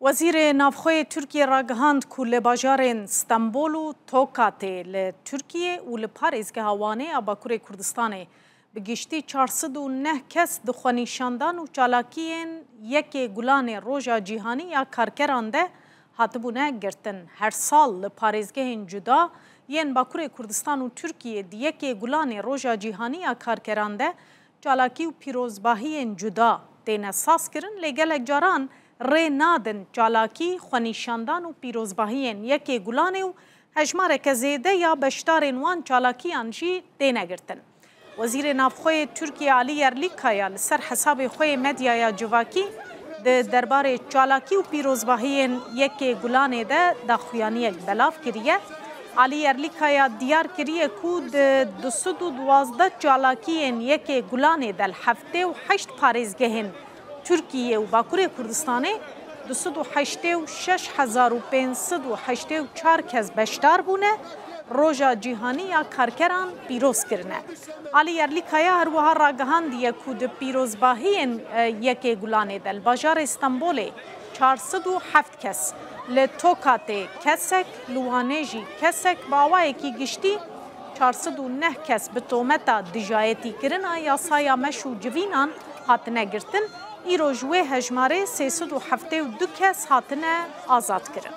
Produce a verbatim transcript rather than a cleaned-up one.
Wezîrê Navxweyê Tirkiyê ragihand ku li bajarên Stenbol û Tokatê li Tirkiyê û li parêzgeha Wanê ya Bakurê Kurdistanê bi giştî çar sed û neh kes di xwenîşandan û çalakiyên yekê Gulanê Roja Cîhanî ya Karkeran de hatibûne girtin. Her sal li parêzgehên cuda yên Bakurê Kurdistan û Tirkiyê di yekê Gulanê Roja Cîhanî ya Karkeran de çalakî û pîrozbahiyên cuda têne sazkirin, lê gelek caran rê nadin çalakî, xwenîşandan û pîrozbahiyên yekê Gulanê û hejmareke zêde ya beşdarên wan çalakiyan jî têne girtin. Wezîrê Navxweyê Tirkiyê Alî Yerlîkaya li ser hesabê xwe yê medyaya civakî di derbarê çalakî û pîrozbahiyên yekê Gulanê de daxuyaniyek belav kiriye. Alî Yerlîkaya diyar kiriye ku di du sed û duwazdeh çalakiyên yekê Gulanê de li heftê û heşt parêzgehên Tirkiyê û Bakurê Kurdistanê du sed û heştê û şeş hezar û pênc sed û heştê û çar kes beşdar bûne, Roja Cîhanî ya Karkeran pîroz kirine. Alî Yerlîkaya her wiha ragihandiye ku di pîrozbahiyên, e, yekê Gulanê de li bajarê Stenbolê çar sed û heft kes, li Tokatê kesek, li Wanê jî kesek bi awayekî giştî çar sed û neh kes bi tometa dijayetîkirina yasaya meş û civînan hatine girtin, îro ji wê hejmarê sê sed û heftê û du kes hatine azadkirin.